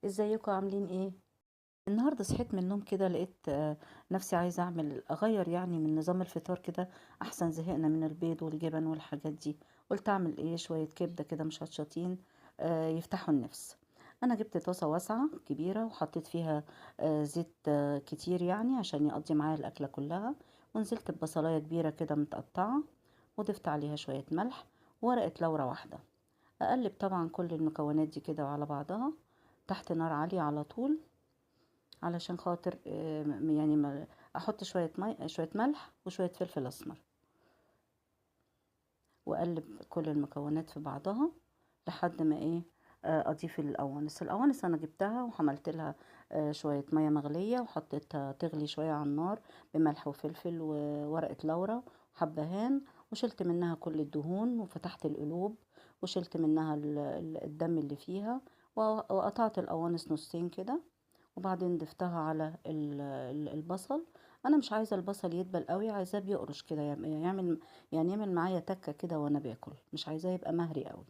ازيكم عاملين ايه؟ النهارده صحيت من النوم كده لقيت نفسي عايزه اعمل اغير يعني من نظام الفطار كده، احسن زهقنا من البيض والجبن والحاجات دي. قلت اعمل ايه؟ شوية كبده كده مشطشطين يفتحوا النفس. انا جبت طاسه واسعة كبيرة وحطيت فيها زيت كتير يعني عشان يقضي معايا الاكلة كلها، ونزلت ببصلايه كبيرة كده متقطعه وضفت عليها شوية ملح وورقة لورا واحدة. اقلب طبعا كل المكونات دي كده على بعضها تحت نار عالية على طول، علشان خاطر يعني احط شوية مي، شوية ملح وشوية فلفل اسمر، واقلب كل المكونات في بعضها لحد ما اضيف القوانص. القوانص انا جبتها وحملت لها شوية مية مغليه وحطيتها تغلي شوية على النار بملح وفلفل وورقة لورا وحبهان، وشلت منها كل الدهون وفتحت القلوب وشلت منها الدم اللي فيها، وقطعت القوانص نصين كده، وبعدين ضفتها على البصل. انا مش عايزه البصل يدبل قوي، عايزاه بيقرش كده، يعمل معايا تكه كده وانا باكل، مش عايزاه يبقى مهري قوي.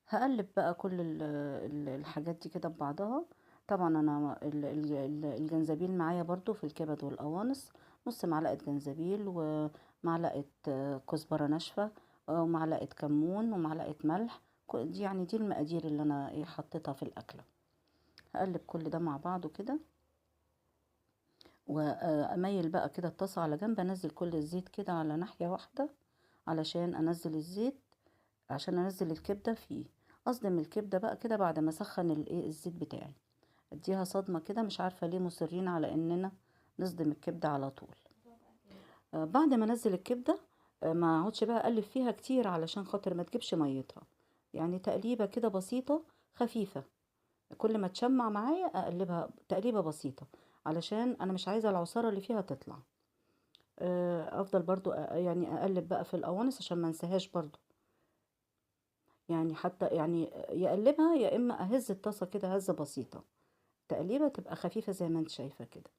هقلب بقى كل الحاجات دي كده ببعضها. طبعا انا الجنزبيل معايا برضو في الكبد والقوانص، نص معلقه جنزبيل ومعلقة كزبره ناشفة ومعلقة كمون ومعلقة ملح. دي دي المقادير اللي انا حطيتها في الاكلة. هقلب كل ده مع بعضه كده، واميل بقى كده الطاسه على جنب، انزل كل الزيت كده على ناحية واحدة علشان انزل الزيت، عشان انزل الكبده فيه. اصدم الكبده بقى كده بعد ما اسخن الزيت بتاعي، اديها صدمة كده. مش عارفه ليه مصرين على اننا نصدم الكبده على طول. بعد ما انزل الكبده، ما اقعدش بقى اقلب فيها كتير علشان خاطر ما تجيبش ميتها، يعني تقليبه كده بسيطة خفيفة، كل ما تشمع معايا اقلبها تقليبه بسيطة علشان انا مش عايزه العصاره اللي فيها تطلع. افضل برضو اقلب بقى في القوانص عشان ما انساهاش برضو، حتى يقلبها يا اما اهز الطاسه كده هزه بسيطة، تقليبه تبقى خفيفة زي ما انت شايفه كده.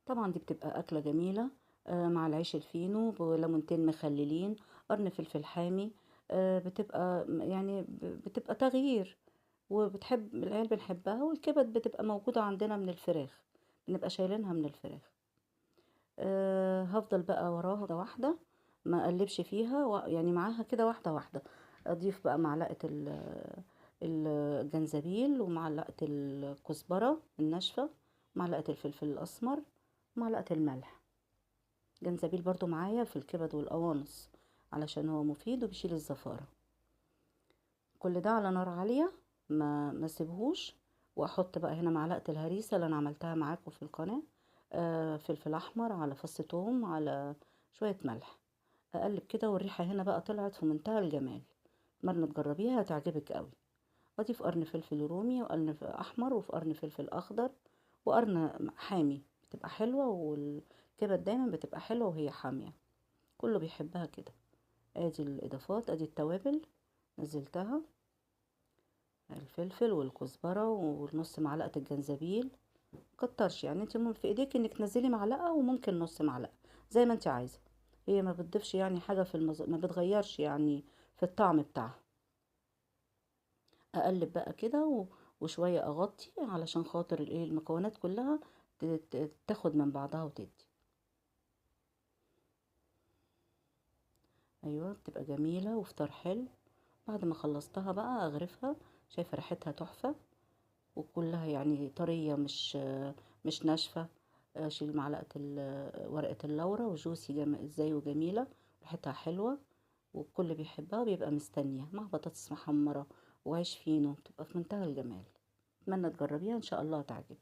طبعا دي بتبقى اكله جميلة، مع العيش الفينو بليمونتين مخللين، قرن فلفل حامي، بتبقى تغيير، وبتحب العيال بنحبها. والكبد بتبقى موجودة عندنا من الفراخ، بنبقى شايلينها من الفراخ. هفضل بقى وراها واحدة واحدة، ما اقلبش فيها، معاها كده واحدة واحدة. اضيف بقى معلقة الجنزبيل ومعلقة الكزبرة الناشفة، معلقة الفلفل الأسمر، معلقة الملح. جنزبيل برضو معايا في الكبد والقوانص علشان هو مفيد وبيشيل الزفارة. كل ده على نار عالية، ما سيبهوش. واحط بقى هنا معلقة الهريسة اللي انا عملتها معاكم في القناة، فلفل احمر على فص ثوم على شوية ملح. اقلب كده، والريحة هنا بقى طلعت في منتهى الجمال. اتمنى تجربيها هتعجبك قوي. اضيف قرن فلفل رومي وقرن احمر وفي قرن فلفل اخضر وقرن حامي، بتبقى حلوة. والكبد دايما بتبقى حلوة وهي حامية، كله بيحبها كده. ادي الاضافات، ادي التوابل نزلتها، الفلفل والكزبرة والنص معلقة الجنزبيل. كترش انت في ايديك انك تنزلي معلقة وممكن نص معلقة زي ما انت عايزة. هي ما بتضيفش حاجة في المز-، ما بتغيرش في الطعم بتاعها. اقلب بقى كده وشوية اغطي علشان خاطر المكونات كلها تاخد من بعضها وتدي. ايوه بتبقى جميلة وفطار حلو. بعد ما خلصتها بقى اغرفها، شايفة ريحتها تحفة وكلها طرية مش ناشفة. اشيل معلقة ورقة اللورة وجوسي ازاي وجميلة، ريحتها حلوة والكل بيحبها وبيبقى مستنية، مع بطاطس محمرة وعيش فينو، بتبقى في منتهى الجمال. اتمنى تجربيها ان شاء الله تعجبك.